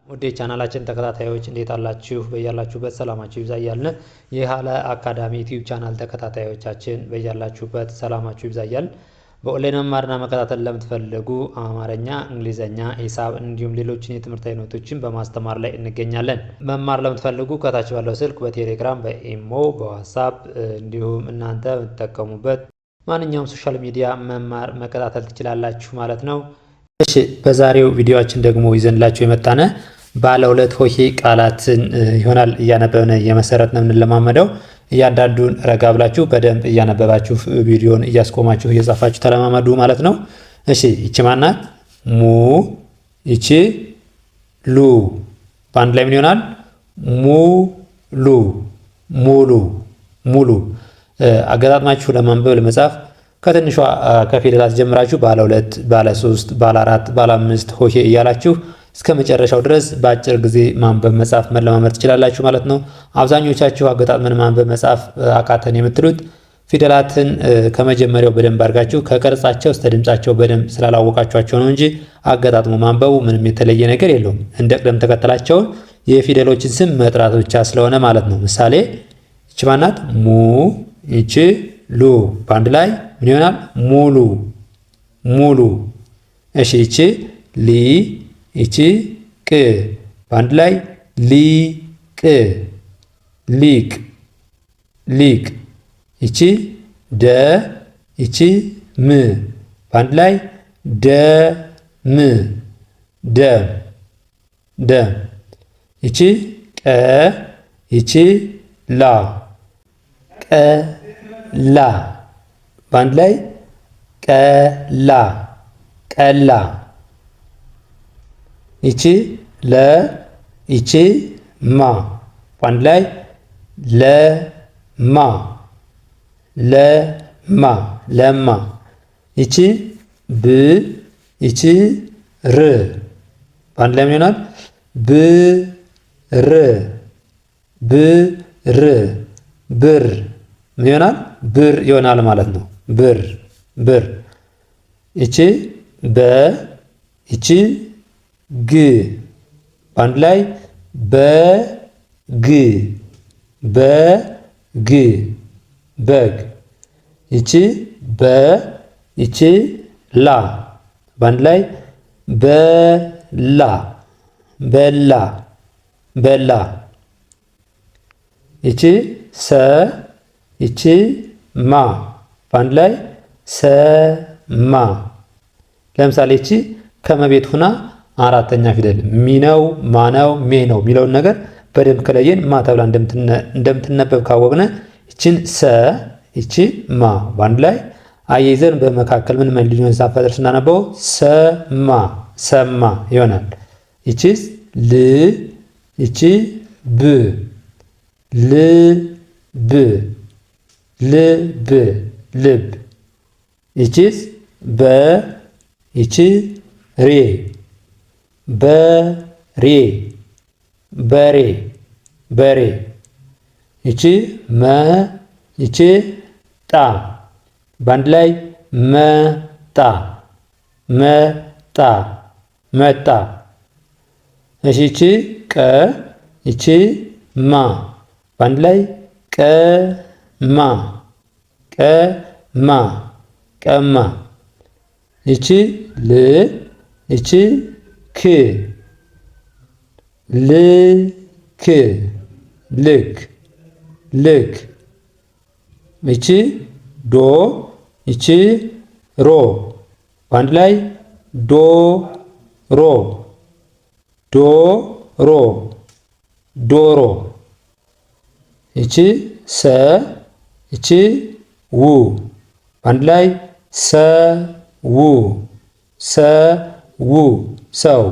ውድ የቻናላችን ተከታታዮች እንዴት አላችሁ? በያላችሁበት ሰላማችሁ ይብዛ እያልን የሀለ አካዳሚ ዩቲዩብ ቻናል ተከታታዮቻችን በያላችሁበት ሰላማችሁ ይብዛ እያልን በኦንላይን መማርና መከታተል ለምትፈልጉ አማርኛ፣ እንግሊዘኛ፣ ሂሳብ እንዲሁም ሌሎችን የትምህርት አይነቶችን በማስተማር ላይ እንገኛለን። መማር ለምትፈልጉ ከታች ባለው ስልክ በቴሌግራም፣ በኢሞ፣ በዋትሳፕ እንዲሁም እናንተ የምትጠቀሙበት ማንኛውም social media መማር መከታተል ትችላላችሁ ማለት ነው። እሺ፣ በዛሬው ቪዲዮአችን ደግሞ ይዘንላችሁ የመጣነ ባለ ሁለት ሆሄ ቃላትን ይሆናል። እያነበብን እየመሰረት ነው የምንለማመደው። እያንዳንዱን ረጋ ብላችሁ በደንብ እያነበባችሁ ቪዲዮን እያስቆማችሁ እየጻፋችሁ ተለማመዱ ማለት ነው። እሺ፣ ይቺ ማናት? ሙ፣ ይቺ ሉ፣ በአንድ ላይ ምን ይሆናል? ሙሉ፣ ሙሉ፣ ሙሉ። አገጣጥማችሁ ለማንበብ ለመጻፍ ከትንሿ ከፊደላት ጀምራችሁ ባለ ሁለት፣ ባለ ሶስት፣ ባለ አራት፣ ባለ አምስት ሆሄ እያላችሁ እስከ መጨረሻው ድረስ በአጭር ጊዜ ማንበብ መጻፍ መለማመድ ትችላላችሁ ማለት ነው። አብዛኞቻችሁ አገጣጥመን ማንበብ መጻፍ አቃተን የምትሉት ፊደላትን ከመጀመሪያው በደንብ አድርጋችሁ ከቅርጻቸው እስከ ድምጻቸው በደንብ ስላላወቃችኋቸው ነው እንጂ አገጣጥሞ ማንበቡ ምንም የተለየ ነገር የለውም። እንደ ቅደም ተከተላቸውን የፊደሎችን ስም መጥራት ብቻ ስለሆነ ማለት ነው። ምሳሌ ይቺ ማናት? ሙ፣ ይቺ ሉ፣ በአንድ ላይ ምን ይሆናል? ሙሉ፣ ሙሉ። እሺ፣ ይቺ ሊ፣ ይቺ ቅ፣ በአንድ ላይ ሊቅ፣ ሊቅ፣ ሊቅ። ይቺ ደ፣ ይቺ ም፣ በአንድ ላይ ደም፣ ደም፣ ደም። ይቺ ቀ፣ ይቺ ላ፣ ቀላ፣ በአንድ ላይ ቀላ፣ ቀላ። ይቺ ለ፣ ይቺ ማ፣ በአንድ ላይ ለማ፣ ለማ፣ ለማ። ይቺ ብ፣ ይቺ ር፣ በአንድ ላይ ምን ይሆናል? ብር፣ ብር፣ ብር። ምን ይሆናል? ብር ይሆናል ማለት ነው። ብር፣ ብር። ይቺ በ፣ ይቺ ግ፣ በአንድ ላይ በግ፣ በግ፣ በግ። ይቺ በ፣ ይቺ ላ፣ በአንድ ላይ በላ፣ በላ፣ በላ። ይቺ ሰ፣ ይቺ ማ፣ በአንድ ላይ ሰማ። ለምሳሌ ይቺ ከመቤት ሁና አራተኛ ፊደል ሚነው ማነው ሜ ነው የሚለውን ነገር በደንብ ከለየን ማ ተብላ እንደምትነበብ ካወቅነ ይችን ሰ፣ ይቺ ማ በአንድ ላይ አያይዘን በመካከል ምን ምን ልዩነት ሳንፈጥር ስናነበው ሰማ፣ ሰማ ይሆናል። ይቺስ ል፣ ይቺ ብ፣ ልብ፣ ልብ፣ ልብ። ይቺስ በ፣ ይቺ ሬ፣ በሬ፣ በሬ፣ በሬ። ይቺ መ፣ ይቺ ጣ፣ በአንድ ላይ መጣ፣ መጣ፣ መጣ። እሺ፣ ይቺ ቀ፣ ይቺ ማ፣ በአንድ ላይ ቀማ፣ ቀማ፣ ቀማ። ይቺ ል፣ ይቺ ክ፣ ልክ፣ ልክ፣ ልክ። ይቺ ዶ፣ ይቺ ሮ፣ በአንድ ላይ ዶሮ፣ ዶሮ፣ ዶሮ። ይቺ ሰ፣ ይቺ ው፣ በአንድ ላይ ሰው፣ ሰው፣ ሰው።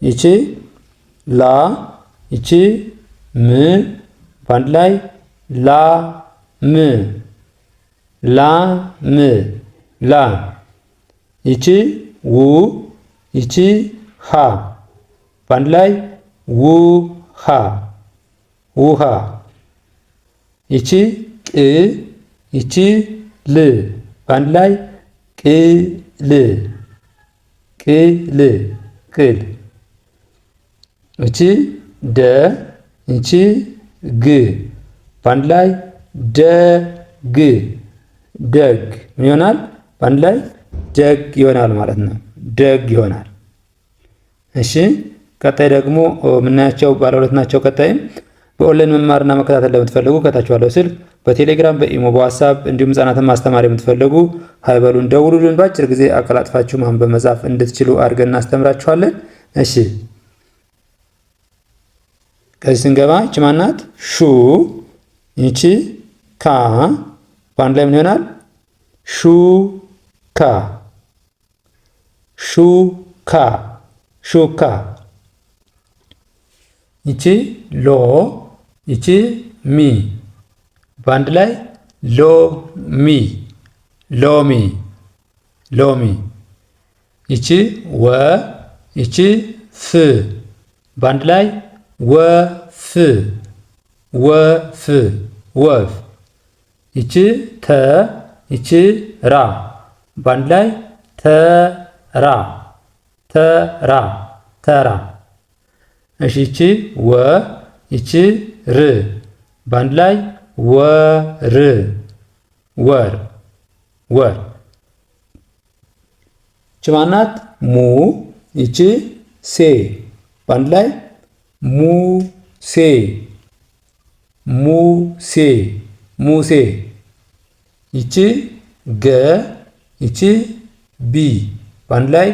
ይቺ ላ፣ ይቺ ም፣ በአንድ ላይ ላም፣ ላም፣ ላም። ይቺ ው፣ ይቺ ሃ፣ በአንድ ላይ ውሃ፣ ውሃ። ይቺ ቅ፣ ይቺ ል፣ በአንድ ላይ ቅል፣ ቅል፣ ቅል። እቺ ደ፣ እቺ ግ በአንድ ላይ ደግ ደግ ምን ይሆናል? በአንድ ላይ ደግ ይሆናል ማለት ነው። ደግ ይሆናል። እሺ ቀጣይ ደግሞ የምናያቸው ባለ ሁለት ናቸው። ቀጣይም በኦንላይን መማርና መከታተል ለምትፈልጉ ከታች ባለው ስልክ በቴሌግራም፣ በኢሞ፣ በዋትሳፕ እንዲሁም ህጻናትን ማስተማር የምትፈልጉ hi በሉን፣ ደውሉልን። በአጭር ጊዜ አቀላጥፋችሁ ማንበብ መጻፍ እንድትችሉ አድርገን እናስተምራችኋለን። እሺ ከዚህ ስንገባ ይቺ ማናት? ሹ፣ ይቺ ካ በአንድ ላይ ምን ይሆናል? ሹ ካ ሹ ካ ሹካ። ይቺ ሎ፣ ይቺ ሚ በአንድ ላይ ሎሚ ሎሚ ሎሚ። ይቺ ወ፣ ይቺ ፍ በአንድ ላይ ወፍ ወፍ ወፍ። ይቺ ተ፣ ይቺ ራ በአንድ ላይ ተራ ተራ ተራ። እሺ ይቺ ወ፣ ይቺ ር በአንድ ላይ ወር ወር ወር። ይቺ ማናት? ሙ፣ ይቺ ሴ በአንድ ላይ ሙሴ ሙሴ ሙሴ። ይቺ ገ፣ ይቺ ቢ በአንድ ላይ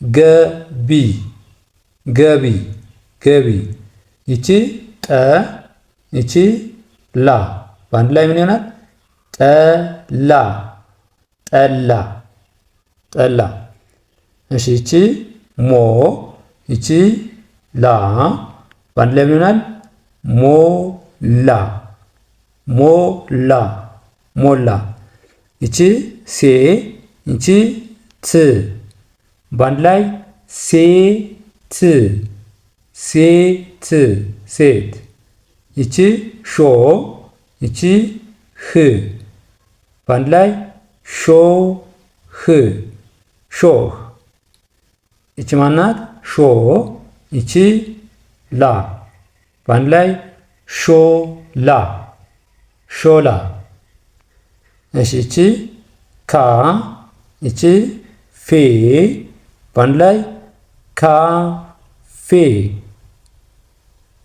ገቢ ገቢ ገቢ። ይቺ ጠ፣ ይቺ ላ በአንድ ላይ ምን ይሆናል? ጠላ ጠላ ጠላ። እሺ ይቺ ሞ፣ ይቺ ላ በአንድ ላይ ምን ይሆናል? ሞላ ሞላ ሞላ። ይቺ ሴ፣ ይቺ ት በአንድ ላይ ሴት ሴት ሴት። ይቺ ሾ፣ ይቺ ህ በአንድ ላይ ሾህ ሾህ። ይቺ ማናት? ሾ፣ ይቺ ላ በአንድ ላይ ሾላ ሾላ። እሺ ይቺ ካ፣ ይቺ ፌ በአንድ ላይ ካፌ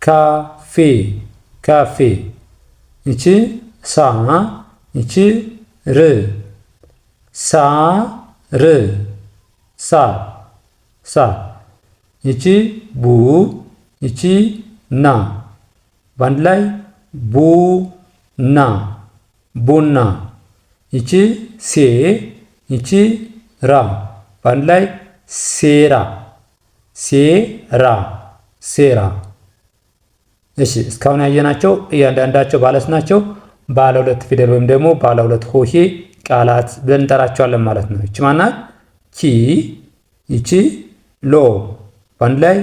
ካፌ ካፌ። ይቺ ሳ፣ ይቺ ር ሳ ር ሳር ሳር። ይቺ ቡ፣ ይቺ ና በአንድ ላይ ቡና ቡና። ይቺ ሴ፣ ይቺ ራ በአንድ ላይ ሴራ ሴራ ሴራ። እሺ እስካሁን ያየናቸው እያንዳንዳቸው ባለስ ናቸው። ባለ ሁለት ፊደል ወይም ደግሞ ባለ ሁለት ሆሄ ቃላት ብለን እንጠራቸዋለን ማለት ነው። ይቺ ማናት? ኪ፣ ይቺ ሎ በአንድ ላይ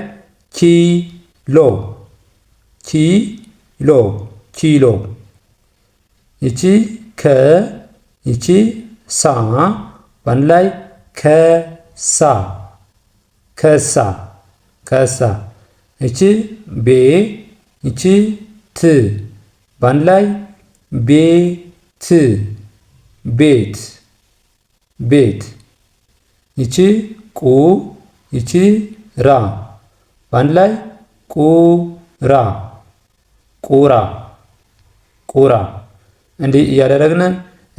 ኪሎ ኪሎ ኪሎ። ይቺ ከ፣ ይቺ ሳ በአንድ ላይ ከሳ ከሳ ከሳ። ይቺ ቤ፣ ይቺ ት በአንድ ላይ ቤት ቤት ቤት። ይቺ ቁ፣ ይቺ ራ በአንድ ላይ ቁራ ቁራ ቁራ። እንዲህ እያደረግን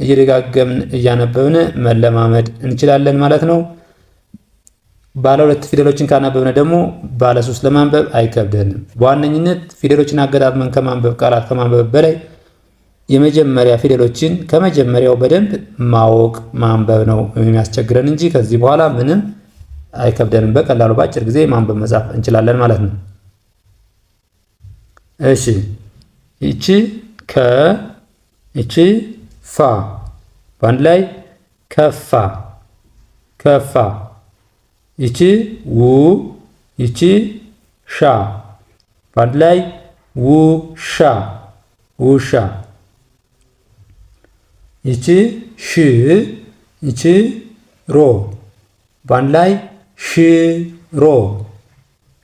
እየደጋገምን እያነበብን መለማመድ እንችላለን ማለት ነው። ባለ ሁለት ፊደሎችን ካነበብን ደግሞ ባለ ሶስት ለማንበብ አይከብደንም። በዋነኝነት ፊደሎችን አገጣጥመን ከማንበብ፣ ቃላት ከማንበብ በላይ የመጀመሪያ ፊደሎችን ከመጀመሪያው በደንብ ማወቅ ማንበብ ነው የሚያስቸግረን እንጂ ከዚህ በኋላ ምንም አይከብደንም። በቀላሉ በአጭር ጊዜ ማንበብ መጻፍ እንችላለን ማለት ነው። እሺ ይቺ ከ፣ ይቺ ፋ በአንድ ላይ ከፋ ከፋ። ይቺ ው፣ ይቺ ሻ በአንድ ላይ ውሻ ውሻ። ይቺ ሽ፣ ይቺ ሮ በአንድ ላይ ሽሮ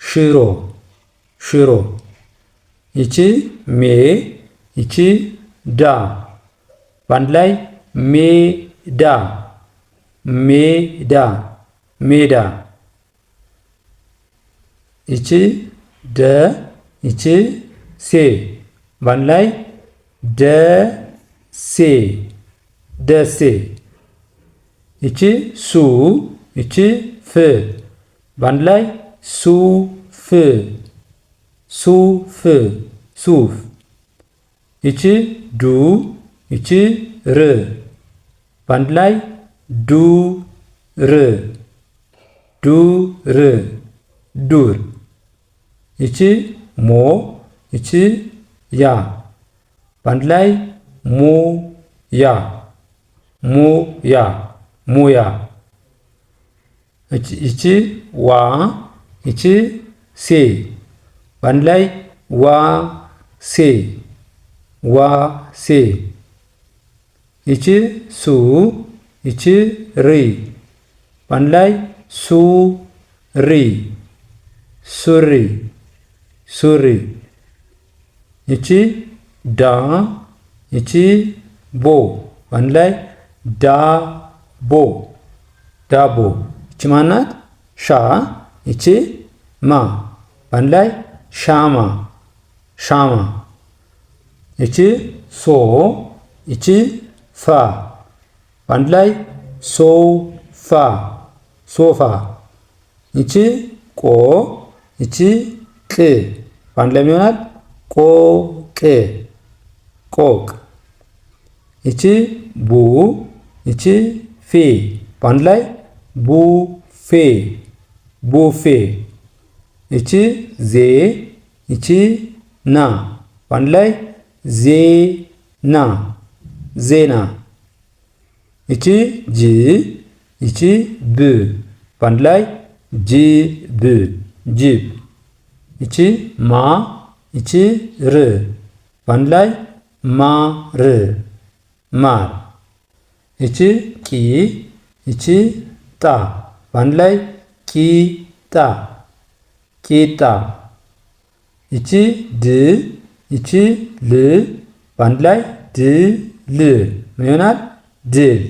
ሽሮ። ሽሮ። ይቺ ሜ ይቺ ዳ በአንድ ላይ ሜዳ ሜዳ ሜዳ። ይቺ ደ ይቺ ሴ በአንድ ላይ ደሴ ደሴ። ይቺ ሱ ይቺ ፍ በአንድ ላይ ሱፍ ሱፍ ሱፍ። ይቺ ዱ ይቺ ር በአንድ ላይ ዱር ዱር ዱር። ይቺ ሞ ይቺ ያ በአንድ ላይ ሙያ ሙያ ሙያ። ይቺ ዋ ይቺ ሴ በአንድ ላይ ዋሴ ዋሴ። ይቺ ሱ ይቺ ሪ በአንድ ላይ ሱሪ ሱሪ ሱሪ። ይቺ ዳ ይቺ ቦ በአንድ ላይ ዳቦ ዳቦ። ይቺ ማናት? ሻ ይቺ ማ በአንድ ላይ ሻማ ሻማ። ይቺ ሶ ይቺ ፋ በአንድ ላይ ሶፋ ሶፋ። ይቺ ቆ ይቺ ቅ በአንድ ላይ ይሆናል ቆቅ ቆቅ። ይቺ ቡ ይቺ ፌ በአንድ ላይ ቡፌ ቡፌ። ይቺ ዜ ይቺ ና በአንድ ላይ ዜና ዜና። ይቺ ጅ ይቺ ብ በአንድ ላይ ጅብ ጅብ። ይቺ ማ ይቺ ር በአንድ ላይ ማር ማር። ይቺ ቂ ይቺ ጣ በአንድ ላይ ቂጣ ቂጣ። ይቺ ድ ይቺ ል በአንድ ላይ ድል ምን ይሆናል? ድል።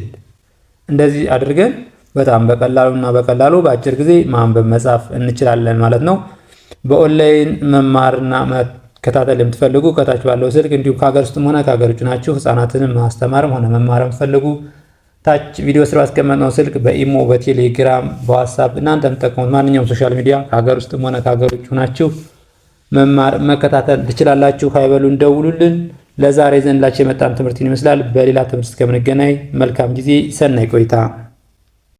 እንደዚህ አድርገን በጣም በቀላሉና በቀላሉ በአጭር ጊዜ ማንበብ መጻፍ እንችላለን ማለት ነው። በኦንላይን መማርና መከታተል የምትፈልጉ ከታች ባለው ስልክ እንዲሁም ከሀገር ውስጥም ሆነ ከሀገር ውጭ ናችሁ ህጻናትን ማስተማርም ሆነ መማር የምትፈልጉ ታች ቪዲዮ ስር ባስቀመጥነው ስልክ በኢሞ፣ በቴሌግራም፣ በዋትሳፕ እናንተ የምትጠቀሙት ማንኛውም social media ከሀገር ውስጥም ሆነ ከሀገር ውጭ ናችሁ መማር መከታተል ትችላላችሁ። Hi በሉን፣ ደውሉልን። ለዛሬ ይዘንላችሁ የመጣን ትምህርት ይመስላል። በሌላ ትምህርት እስከምንገናኝ መልካም ጊዜ፣ ሰናይ ቆይታ።